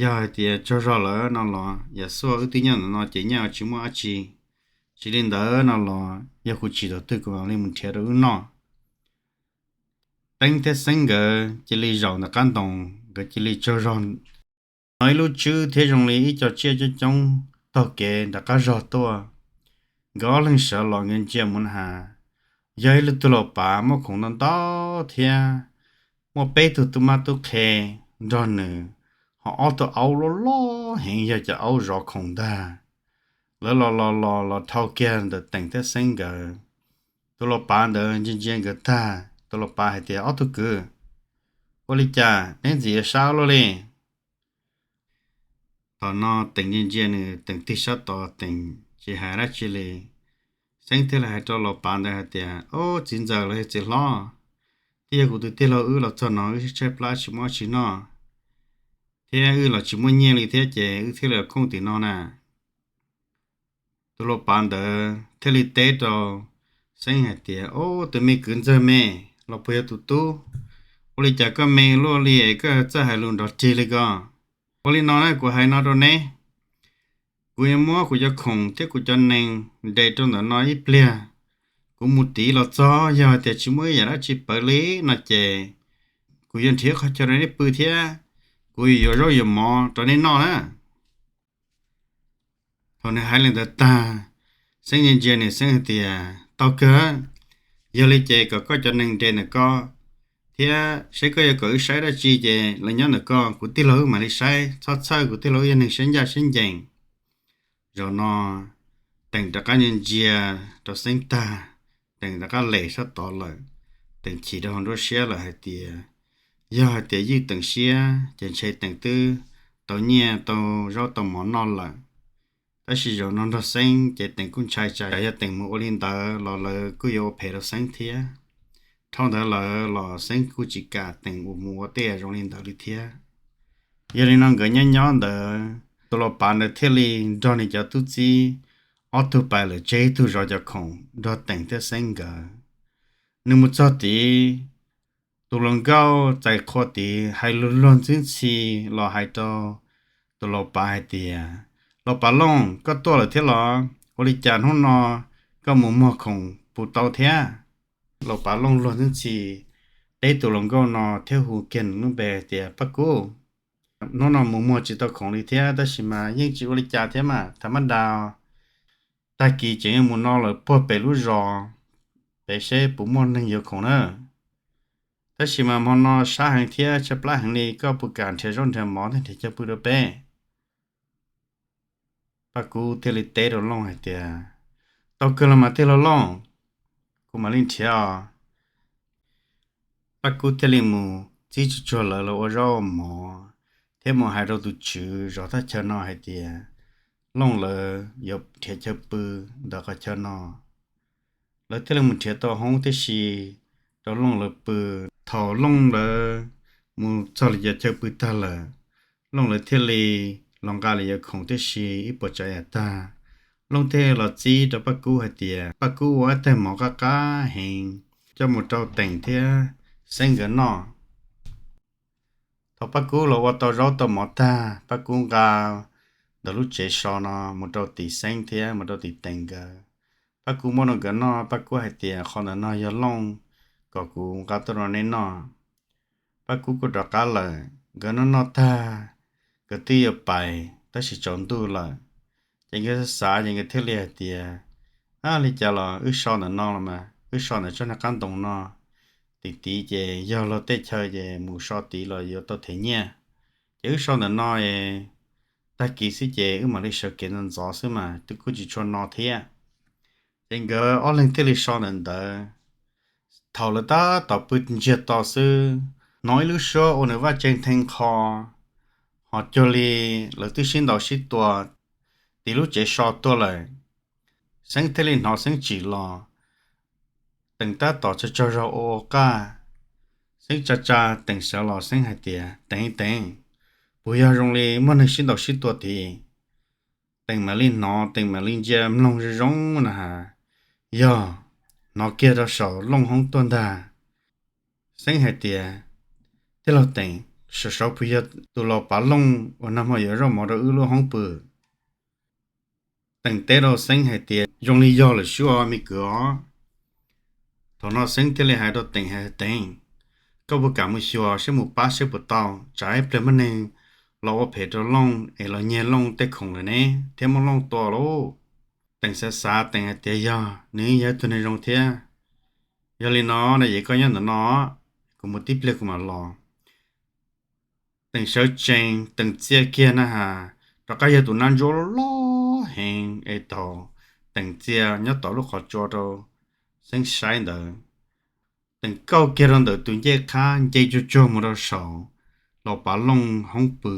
Yog hais tias tsaug zog lawm no los yam xuaj wb twb nyob ntawm no ces nyob tsis muaj dab tsi. Tsis li ntawd no los yog kuv tsim thaum twg kuv mam li mus nrhiav rau wb noj. Teeb thiab Xeeb nkawd cia li zaum ntawm qab ntoo, nkawd cia li tsaug zog. No ib lub tswb thiab zoo li ib co tsiaj coob coob taug kev nram qab zog tuaj. Nkawd ob leeg sawv los nkawd ntsia mus na has, yog ib lub tug laus pav muaj khoom ntau ntau thiab muaj peb tug tub mab tub qhe nrog nws, ho ob tug aub loj loj heev yog cov aub zov khoom ntag. Lawv los los los los dhau kiag ntawm Teem thiab Xeeb nkawd. Tus laus pav ntawd ntsia ntsia nkawd tag, tus laus pav hais tias, Ob tug kwv, ua li cas neb ntxim yuav sab luaj li? Thaum no Teem ntsia ntsia nws, Teem tig sab tod, Teem tsis hais dab tsi li. Xeeb thiaj li hais rau laus pav ntawd hais tias, Ob, txiv ntxawm los yog txiv hlob, twb yog kuv tus tij laug wb los txog no wb tshaib plab tsis muaj dab tsi noj, thiab wb los tsis muaj nyiaj li thiab ces wb thiaj li los khooj tim no na. Tus laus pav ntawd thiaj li teb rau Xeeb hais tias, Ob, tus me kwv ntxawg me, los puas yog tus tub? Ua li cas koj me luaj li es koj txawj hais lus nrov rig li ko? Ua li no na, kuv hais no rau neb, kuv yuav muab kuv cov khoom thiab kuv cov nees nres rau ntawm no ib pliag. Kuv mus tid los txog yog hais tias tsis muaj ib yam dab tsi pawv li no ces kuv yuav nrhiav qhov chaw rau neb pw thiab kuv yuav yuav zaub yuav mov rau neb noj na. Thaum nws hais li ntawd tag, Xeeb ntsia ntsia nws, Xeeb hais tias, Tau kawg, yog li ces kom koj cov neeg nres ntawm koj, thiab seb koj yuav kom wb saib dab tsi ces lawv nyob ntawm koj, kuv tij laug wb mam li saib. Txhob txhawj, kuv tij laug wb yog neeg siab ncaj siab ncees. Zaum no Teem rov qab ntsia ntsia rau Xeeb tag, Teem rov qab lem sab tod lawm. Teem chim rau hauv nruab siab lawm hais tias, yog hais tias Ywj Teem siab ces ntshe Teem twb tau nyiaj tau zaub tau mov noj lawm. Tab sis zaum no nrog Xeeb ces Teem kuj ntshai tsam yog Teem mus ua li ntawd los lawv kuj yuav ua phem rau Xeeb thiab. Dhau ntawd lawm los Xeeb kuj tsis kam Teem mus ua tej yam zoo li ntawd li thiab. Yog li no nkawd nyob nyob ntawd tus laus pav ntawd thiaj li nrog nws cov tub txib ob tug pais lawm tseg, ib tug zov cov khoom nrog Teem thiab Xeeb nkawd. Nws mus txog tid, tus hluas nkauj txais qhua tid hais luag luag ntxwb ntxhi los hais rau tus laus pav hais tias, Laus pav Looj, koj tuaj lawm thiab los? Ua li cas hnub no koj mus muag khoom puas tau thiab? Laus pav Looj luag ntxwb ntxhi teb tus hluas nkauj no thiab hu kiag nws lub npe hais tias, Paj Kub, hnub no mus muag tsis tau khoom li thiab, tab sis mas yeej tsis ua li cas thiab mas, tham mab da. Tag kis tseem yuav mus no lawm puag pem lub zos pem seb puas muaj neeg yuav khoom na. Tab sis mas hmo no sab heev thiab tshaib plab heev li, koj puas kam nrhiav zaub nrhiav mov thiab nrhiav chaw pw rau peb? Paj Kub thiaj li teb rau Looj hais tias, Tau kawg los mas tij laug Looj, kuv mam li nrhiav os. Paj Kub thiaj li mus txib tsuag tsuag lawv los ua zaub mov thiab mus hais rau tus tswv zov thaj chaw no hais tias Looj lawv yuav nrhiav chaw pw ntawm qhov chaw no. Lawv thiaj li mus nrhiav tau hoob tib si rau Looj lawv pw. Thaum Looj lawv mus txog lawv cov chaw pw tag lawm, Looj lawv thiaj li los nqa lawv cov khoom tib si ib puas tsav yam tag. Looj thiaj los txib rau Paj Kub hais tias Paj Kub ua ib tais mov qab qab heev coj mus rau Teem thiab Xeeb nkawd noj. Thaum Paj Kub los ua tau zaub tau mov tag, Paj Kub nqa ntawm lub tsev so no mus rau tim Xeeb thiab mus rau tim Teem nkawd. Paj Kub muab rau nkawd noj, Paj Kub hais tias, Qhov ntawm no yog Looj kom kuv nqa tuaj rau nej noj. Paj Kub kuj rov qab lawm. Nkawd noj noj tag, nkawd twb yuav pais tab sis tsaus ntuj lawm. Ces nkawd xav xav ces nkawd thiaj li hais tias, Ab, li cas los wb so ntawm no los mas, wb so ntawm tsob niag qab ntoo no, tim tid ces yog luag tej chaw ces mus so tid los yuav tau them nyiaj. Ces wb so ntawm no es tag kis xwb ces wb mam li sawv kev ntxov ntxov xwb mas twb kuj tsis tshua no thiab. Ces nkawd ob leeg thiaj li so ntawm ntawd. Thaum lawv tab tom pw ntsiag to xwb, hnov ib lub suab ua nws vaj tse thee nqho, ho cuag li lawv twb sib ntaus sib tua tim lub tsev so tuaj lawm. Xeeb thiaj li hnov Xeeb tsim los. Teem tab tom tsaug tsaug zog ua ua qaj. Xeeb tsa tsa Teem sawv los, Xeeb hais tias, Teem, Teem, puas yog zoo li muaj neeg sib ntaus sib tua tid? Teem mam li hnov, Teem mam li ntsia mloog zoo zoo na has, yog, hnov kiag rau saum Looj hoob tuaj ntag. Xeeb hais tias, Tij laug Teem, saum saud puas yog tus laus pav Looj uas nag hmo yuav zaub mov rau wb lub hoob pw? Teem teb rau Xeeb hais tias, Zoo li yog lawm sub os me kwv os. Thaum no Xeeb thiaj li hais rau Teem hais, Teem, koj puas kam mus xyuas seb mus pab seb puas tau, tsam ib pliag muaj neeg los ua phem rau Looj es los nyiag Looj tej khoom lawm ne, thiab muab Looj tua lauj. Teem xav xav Teem hais tias, Yog, nws yog ib tug neeg zoo thiab. Yog li no na, yog koj nyob ntawm no, kuv mus tib pliag kuv mam los. Teem sawv tsees, Teem txia kiag na has, rov qab yog tus nab ntsuab loj heev es thaum Teem txia nyob tom lub qhov tsua rau Xeeb saib ntawd. Teem kauj kiag rau ntawm tus ncej qhab nce tsuag tsuag mus rau saum laus pav Looj hoob pw.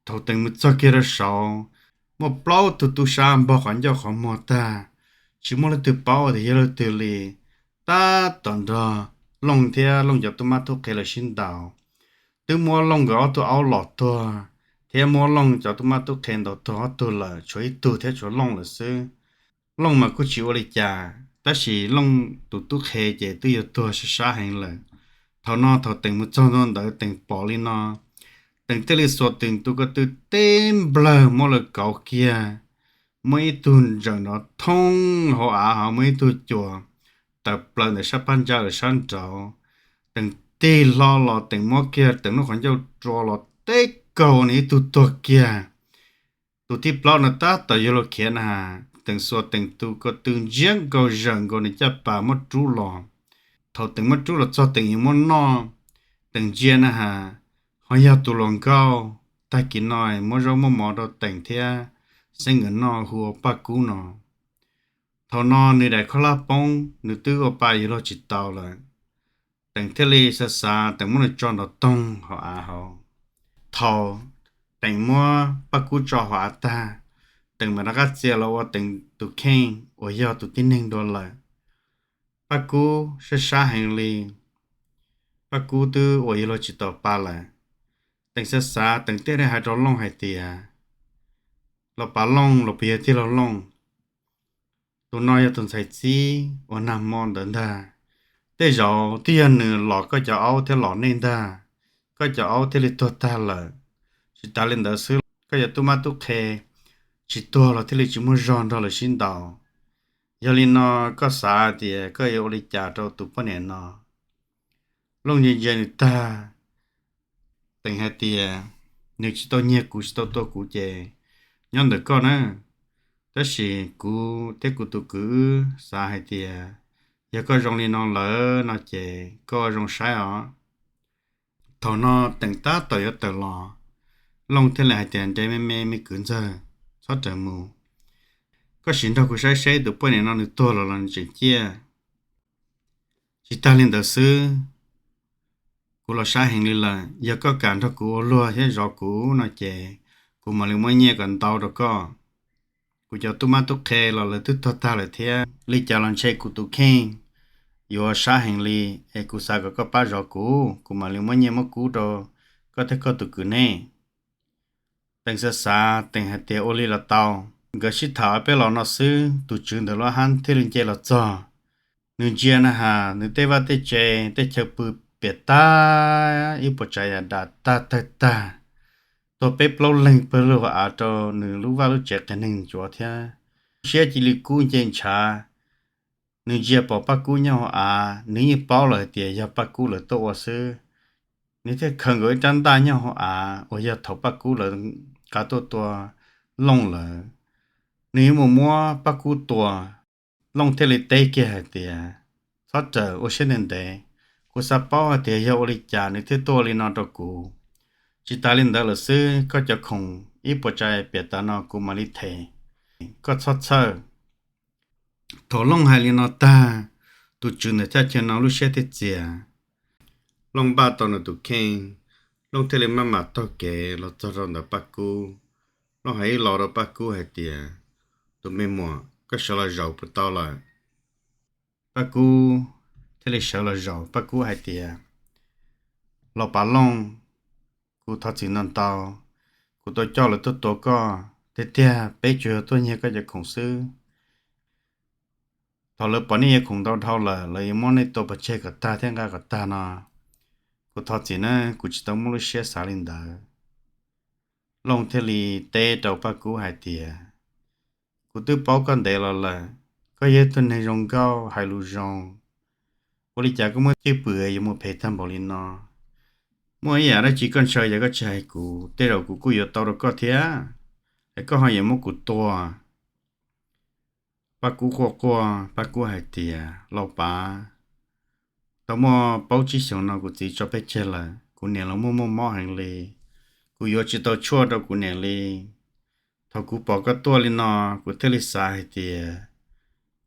Thaum Teem mus txog kiag rau saud, muaj plaub tug tub sab npog qhov ncauj qhov muag tag, tsis muaj leej twg paub tias yog leej twg li. Tab tom nrog Looj thiab Looj cov tub mab tub qhe lawv sib ntaus, twb muab Looj nkawd ob tug aub los tuag, thiab muab Looj cov tub mab tub qhe ntaus tuag ob tug lawm, tshuav ib tug thiab tshuav Looj lawm xwb. Looj mas kuj tsis ua li cas, tab sis Looj tus tub qhe ces twb yuav tuag sab sab heev lawm. Thaum no thaum Teem mus txog ntua ntawd Teem pom li no, Teem thiaj li xuas Teem tus ko tw teb nplawg muab lawv kauv kiag, muaj ib tug ntsawm nrov thoob hauv av, ho muaj ib tug cuam tawm plaws ntawm sab phab ntsa lawm sab nraud. Teem tig hlo los Teem muab kiag Teem lub qhov ncauj rua los teb kaug nws ib tug tuag kiag. Tus thib plaub no tab tom yuav luag khiav na has, Teem xuas Teem tus ko tw ntsiab nkaus zawm nkaus nws caj pas muab rub los. Thaum Teem muab rub los txog Teem yuav muab noj, Teem ntsia na has, ho yog tus hluas nkauj tag kis no muab zaub muab mov rau Teem thiab Xeeb nkawd noj hu ua Paj Kub no. Thaum no nws daim khaub hlab poob, nws twb ua pa yuav luag tsis tau lawm. Teem thiaj li xav xav, Teem muab nws tso nrov toog hauv av hauv. Thaum Teem muab Paj Kub tso hauv av tag, Teem mam rov qab txia los ua Teem tus kheej uas yog tus tib neeg dua lawm. Paj Kub sab sab heev li, Paj Kub twb ua yuav luag tsis tau pa lawm. Teem xav xav, Teem thiaj li hais rau Looj hais tias, Los Pav Looj, los puas yog tij laug Looj, tus no yog tus ntxhais txib uas nag hmo ntawd ntag. Tej zaum twb yog nws los koj cov aub thiab los nej ntag, koj cov aub thiaj li tuag tag lawm. Tsis tas li ntawd xwb, koj cov tub mab tub qhe tsis tuag los thiaj li tsis muaj zog nrog lawv sib ntaus. Yog li no, koj xav tias koj yuav ua li cas rau tus poj niam no? Looj ntsia ntsia nws tag, Teem hais tias, Nws tsis tau nyiag kuv, tsis tau tua kuv ces nyob ntawm koj na. Tab sis kuv thiab kuv tus kwv wb xav hais tias yog koj zoo li no lawm no ces koj zoo saib os. Thaum no Teem tab tom yuav tawm los, Looj thiaj li hais tias, Nres me me, me kwv ntxawg, txhob raws mus. Koj sim nrog kuv saib seb tus poj niam no nws tuag los los nws tseem ciaj. Tsis tag li ntawd xwb, kuv los sab heev li lawm, yog koj kam nrog kuv ua luag thiab zov kuv no ces kuv mam li muab nyiaj kom ntau rau koj. Kuv cov tub mab tub qhe los lawv twb tuag tag lawm thiab, li cas los ntshe kuv tus kheej yuav sab heev li, es kuv xav kom koj pab zov kuv, kuv mam li muab nyiaj muab kub rau koj thiab koj tus kwv nej. Teem xav xav, Teem hais tias, Ua li los tau. Nkawd sib tham ob peb los no xwb, tus tswv ntawm lub hab thiaj li nce los txog. Nws ntsia na has, nws tej vaj tej tse, tej chaw pw piam tag, ib puas tsav yam dam tag tawg tag, tuag peb plaub leeg pawg lug av rau nws lub vaj lub tsev qias neeg ntsuav thiab. Siab cia li kub nce ntshav. Nws ntsia pom Paj Kub nyob hauv av, nws yeej paub lawm hais tias yog Paj Kub lawv tuaj ua xwb. Nws thiaj khaws nkaus ib rab ntaj nyob hauv av uas yog thaum Paj Kub lawv nqa tuaj tua Looj lawm. Nws yuav mus muab Paj Kub tua. Looj thiaj li teb kiag hais tias, Txhob raws, ua siab ntev ntev, kuv xav paub hais tias yog ua li cas nws thiaj tuaj ua li no rau kuv. Tsis tas li ntawd lawm xwb, koj cov khoom ib puas tsav piam tas no kuv mam li them, koj txhob txhawj. Thaum Looj hais li no tag, tus tswv ntawm thaj chaw no lub siab thiaj txias. Looj npaj tau nws tus kheej, Looj thiaj li maj mam taug kev los txog rau ntawm Paj Kub. Looj hais ib lo rau Paj Kub hais tias, Tus me muam, koj sawv los zaum puas tau lawm? Paj Kub thiaj li sawv los zaum. Paj Kub hais tias, Los Pav Looj, kuv thov txim ntau ntau, kuv tau coj lawv tuaj tua koj, tiag tiag peb tsuas yog tuaj nyiag koj cov khoom xwb. Thaum lawv pom nej yuav khoom ntau dhau lawm, lawv yuav muab nej tua pov tseg kom tag thiab nqa kom tag no. Kuv thov txim na, kuv tsis tau muaj lub siab xav li ntawd. Looj thiaj li teb rau Paj Kub hais tias, Kuv twb paub koj ntev los lawm, koj yog ib tug neeg zoo nkauj hais lus zoo, ua li cas koj muaj cwj pwm yuav mus phem tag npaum li no? Muaj ib yam dab tsi koj ntshaw yog koj tsis hais kuv, tej zaum kuv kuj yuav tau rau koj thiab, es koj ho yuav muab kuv tua. Paj Kub quaj quaj, Paj Kub hais tias, Laus Pav, tau muaj plaub tsib xyoos no kuv txiv tso peb tseg lawm, kuv niam los muaj muaj mob heev li, kuv yuav tsis tau tshuaj rau kuv niam li. Thaum kuv pom koj tuaj li no, kuv thiaj li xav hais tias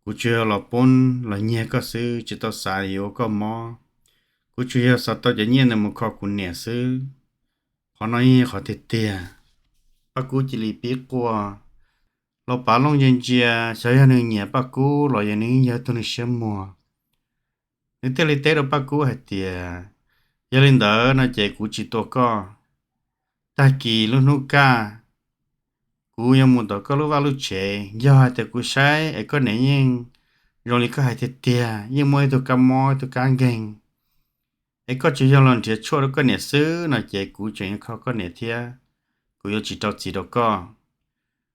kuv tsuas yog los poob los nyiag koj xwb, tsis tau xav yuav ua koj mob. Kuv tsuas yog xav tau cov nyiaj ntawd mus kho kuv niam xwb. Qhov no yeej yog qhov tiag tiag. Paj Kub cia li pib quaj. Laus Pav Looj ntsia ntsia, xyov yog nws nyiam Paj Kub los yog nws yeej yog tug neeg siab muag. Nws thiaj li teb rau Paj Kub hais tias, Yog li ntawd no ces kuv tsis tua koj. Tag kis lub hnub kaj, kuv yuav mus tom koj lub vaj lub tsev, yog hais tias kuv saib es koj niam yeej zoo li koj hais tiag tiag, yeej muaj ib tug kab mob ib tug kab nkeeg, es koj tsuas yog los nrhiav tshuaj rau koj niam xwb no ces kuv tseem yuav kho koj niam thiab, kuv yuav tsis rau txim rau koj.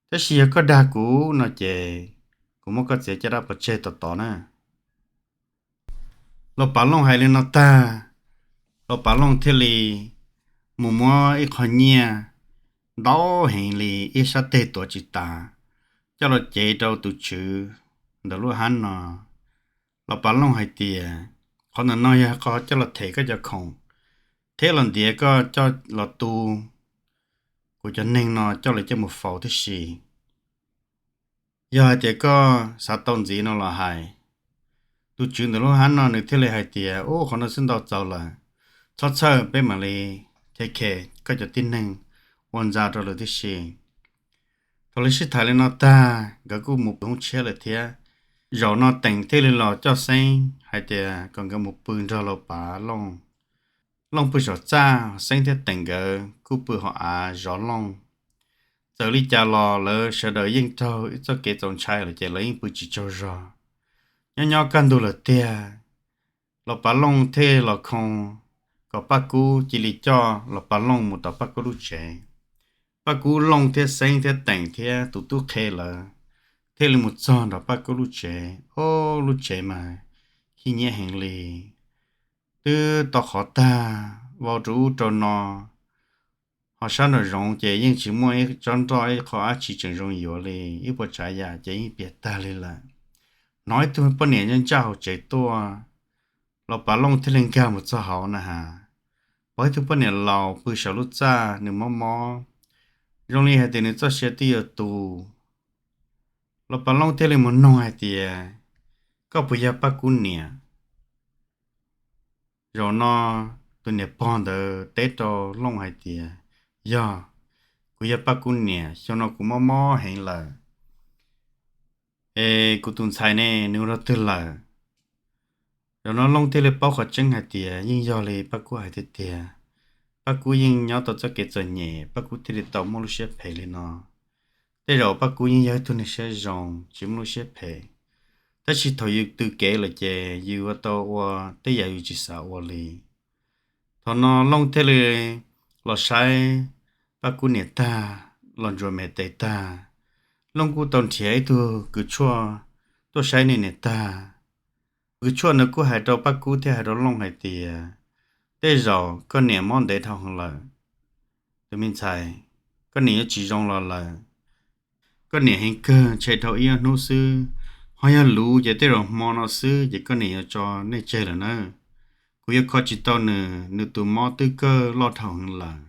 Tab sis yog koj dag kuv no ces kuv muab koj txiav caj dab pov tseg tom tod na. Laus Pav Looj hais li no tag, Laus Pav Looj thiaj li mus muab ib qho nyiaj ntau heev li ib sab teg tuav tsis tas, coj los cev rau tus tswv ntawm lub hab no. Los Pav Looj hais tias, qhov ntawm no yog qhov coj los them koj cov khoom thiab los ntiav koj coj los tu kuv cov neeg no coj los coj mus faus tib si. Yog hais tias koj xav tau ntxiv no los hais. Tus tswv ntawm lub hab no nws thiaj li hais tias, ub, qhov no xwb ntau txaus lawm, txhob txhawj, peb mam li thiaj khe koj cov tib neeg ua ntxa rau lawv tib si. Thaum lawv sib tham li no tag, nkawd kuj mus pw hoob tshiab lawm thiab. Zaum no Teem thiaj li los coj Xeeb hais tias kom nkawd mus pw nrog Los Pav Looj. Looj pw saum txaj, Xeeb thiab Teem nkawd kuj pw hauv av zov Looj. Txawm li cas los lawv sawv daws yeej raug txoj kev txaus ntshai lawm ces lawv yeej pw tsis tsaug zog. Nyob nyob kaj ntug lawm tiag, Los Pav Looj thiaj los khoo kom Paj Kub cia li coj Los Pav Looj mus tom Paj Kub lub tsev. Paj Kub, Looj thiab Xeeb thiab Teem thiab tus tub qhe lawv thiaj li mus txog nrog Paj Kub lub tsev. Ob lub tsev mas khib nyiab heev li, twb tau qhov tag, vau rau ub rau no, ho sab nraum zoov ces yeej tsis muaj ib tsob nroj ib qho dab tsi tseem zoo yuav li, ib puas tsav yam ces yeej piam tag li lawm. Hnov ib tug poj niam ntsaj ntsaj hauv tsev tuaj, Los Pav Looj thiaj li nkag mus txog hauv na has, pom ib tug poj niam laus pw saum lub txaj nws mob mob, zoo li hais tias nws txoj sia twb yuav tu. Los Pav Looj thiaj li mus noog hais tias, koj puas yog Paj Kub niam? Zaum no tus niam pog ntawd teb rau Looj hais tias, yog, kuv yog Paj Kub niam, xyoo no kuv mob mob heev lawm es kuv tus ntxhais ne nws ua rau twg lawm? Zaum no Looj thiaj li paub qhov tseeb hais tias yeej yog li Paj Kub hais tiag tiag. Paj Kub yeej nyob tau txoj kev txom nyem, Paj Kub thiaj li tau muaj lub siab phem li no. Tej zaum Paj Kub yeej yog ib tug neeg siab zoo tsis muaj lub siab phem, tab sis thaum yus tw kev lawm ces yus ua tau ua tej yam yus tsis xav ua li. Thaum no Looj thiaj li los saib Paj Kub niam tag, los ntsuas me tes tag, Looj kuj tau nrhiav ib tug kws tshuaj tuaj saib niam niam tag. Kws tshuaj ntawd kuj hais rau Paj Kub thiab hais rau Looj hais tias, tej zaum koj niam mob ntev dhau heev lawm, tus me ntxhais, koj niam yuav tsis zoo los lawm. Koj niam heev kawg ntshe dhau ib ob hnub xwb, ho yog luv ces tej zaum hmo no xwb ces koj niam yuav tso nej tseg lawm nawb. Kuv yuav kho tsis tau nws, nws tus mob twb kawg loj dhau heev lawm.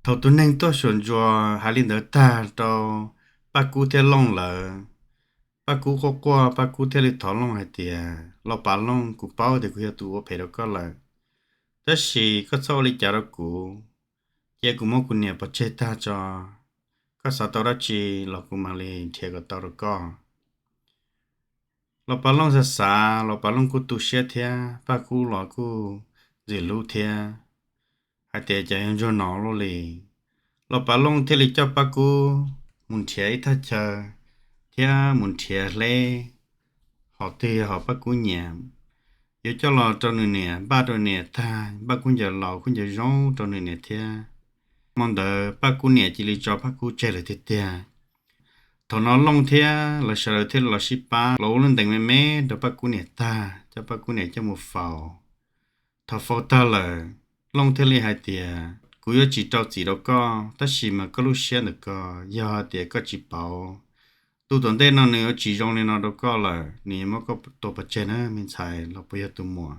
Thaum tus neeg tuaj xyuas ntsuas hais li ntawd tag rau Paj Kub thiab Looj lawm, Paj Kub quaj quaj, Paj Kub thiaj li thov Looj hais tias, Los Pav Looj, kuv paub tias kuv yog tus ua phem rau koj lawm, tab sis koj txhob ua li cas rau kuv, cia kuv muab kuv niam pov tseg tag tso, koj xav tau dab tsi los kuv mam li nrhiav kom tau rau koj. Los Pav Looj xav xav, Los Pav Looj kuj tu siab thiab, Paj Kub los kuj ntxim hlub thiab, hais tias cas yuav ntsuag no luaj li. Los Pav Looj thiaj li coj Paj Kub mus nrhiav ib thaj chaw thiab mus nrhiav hleb, hom twg yog hom Paj Kub nyiam, yuav coj los rau nws niam npaj rau niam tag, npaj khaub ncaws laus khaub ncaws zoo rau nws niam thiab. Hmo ntawd Paj Kub niam cia li tso Paj Kub tseg lawm tiag tiag. Thaum no Looj thiab lawv sawv daws thiaj li los sib pab los ua lub ntees me me rau Paj Kub niam tag, coj Paj Kub niam coj mus faus. Thaum faus tag lawm, Looj thiaj li hais tias, kuv yuav tsis rau txim rau koj, tab sis mas koj lub siab ntawm ko, yog hais tias koj tsis pauv, tus tom ntej no nws yuav tsis zoo li no rau koj lawm, nws yuav muab koj tua pov tseg na me ntxhais los puas yog tus muam.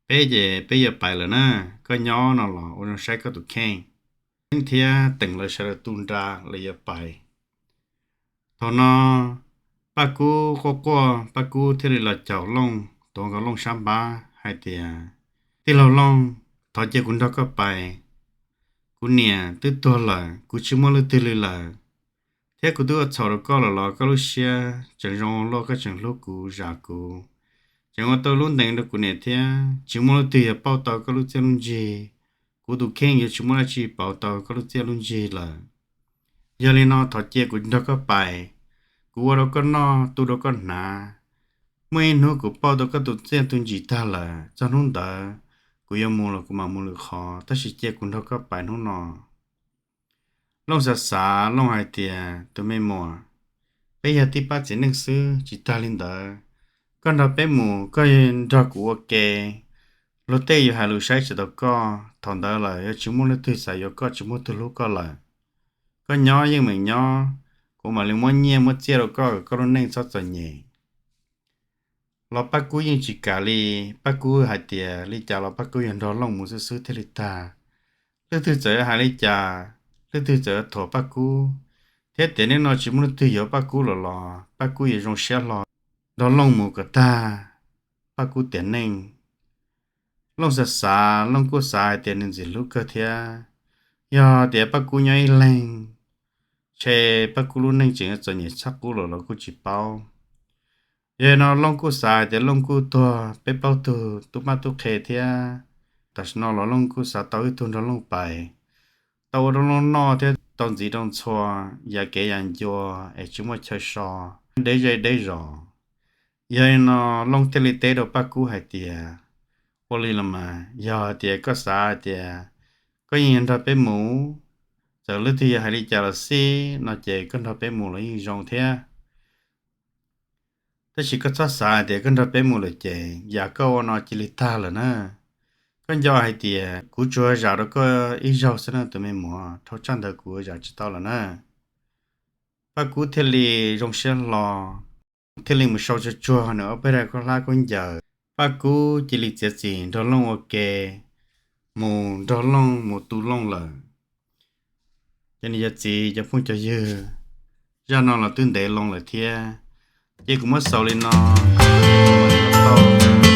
Peb ces peb yuav pais lawm na, koj nyob no los ua zoo saib koj tus kheej. Xeeb thiab Teem lawv sawv daws tu nra lawv yuav pais. Thaum no Paj Kub quaj quaj, Paj Kub thiaj li los caum Looj, tuav nkaus Looj sab npab hais tias, tij laug Looj, thov cia kuv nrog koj pais. Kuv niam twb tuag lawm, kuv tsis muaj leej twg li lawm, thiab kuv twb ua txhaum rau koj lawm los koj lub siab tseem zoo luaj, koj tseem hlub kuv zam kuv, tseem ua tau lub ntees rau kuv niam thiab, tsis muaj leej twg yuav pauj tau koj lub txiaj lub ntsig. Kuv tus kheej yuav tsis muaj dab tsi pauv tau koj lub txiaj lub ntsig lawm. Yog li no thov cia kuv nrog koj pais, kuv ua rau koj noj tu rau koj hnav. Muaj ib hnub kuv pauj tau koj tus txiaj tus ntsig tag lawm, txog hnub ntawd kuv yuav mus los kuv mam mus lwm qhov, tab sis cia kuv nrog koj pais hnub no. Looj xav xav, Looj hais tias, tus me muam, peb yog tib pab txiv neej xwb, tsis tag li ntawd, koj nrog peb mus, koj nrog kuv ua ke, luag tej yuav hais lus saib tsis taus koj, thaum ntawd lawm yuav tsis muaj leej twg xav yuav koj, tsis muaj leej twg hlub koj lawm. Koj nyob yeej meem nyob, kuv kuv mam li muab nyiaj muab txiaj rau koj kom koj lub neej txhob txom nyem. Los Paj Kub yeej tsis kam li. Paj Kub hais tias li cas los Paj Kub yog nrog Looj mus xwb xwb thiaj li tag. Leej twg txawm hais li cas, leej twg txawm thuam Paj Kub, thiab tias nim no tsis muaj leej twg yuav Paj Kub lawm los Paj Kub yuav zoo siab hlo nrog Looj mus kom tag Paj Kub tiam neej. Looj xav xav, Looj kuj xav hais tias nws ntxim hlub kawg thiab. Yog tias Paj Kub nyob ib leeg, ntshe Paj Kub lub neej tseem yuav txom nyem tshaj qub lawm los kuj tsis paub. Yog li no Looj kuj xav hais tias Looj kuj tuag peb plaub tug tub mab tub qhe thiab. Tam sim no los Looj kuj xav tau ib tug nrog Looj pais, tau ua rau Looj noj thiab tau ntxiv rau ntxhua yav kev yav ncua es tsis muaj chaw so, deb zej deb zos. Yog li no Looj thiaj li teb rau Paj Kub hais tias, ua li los mas yog tias koj xav hais tias koj yeej nrog peb mus, txawm leej twg yog hais li cas los xij no ces koj nrog peb mus los yeej zoo thiab. Tab sis koj txhob xav hais tias koj nrog peb mus lawm ces yam koj ua no cia li tag lawm na. Koj nco hais tias kuv tsuas zam rau koj ib zaug xwb na tus me muam, dhau tsaj ntawd kuv zam tsis tau lawm na. Paj Kub thiaj li zoo siab hlo, thiaj li mus sau tsuag tsuag nws ob peb daim khaub hlab khaub ncaws. Paj Kub cia li txiav txim nrog Looj ua ke, mus nrog Looj mus tu Looj lawm. Ces nws cov txiv cov phooj cov ywg, zaj no los twb ntev loo lawm thiab, ces kuv muab xaus li no tau.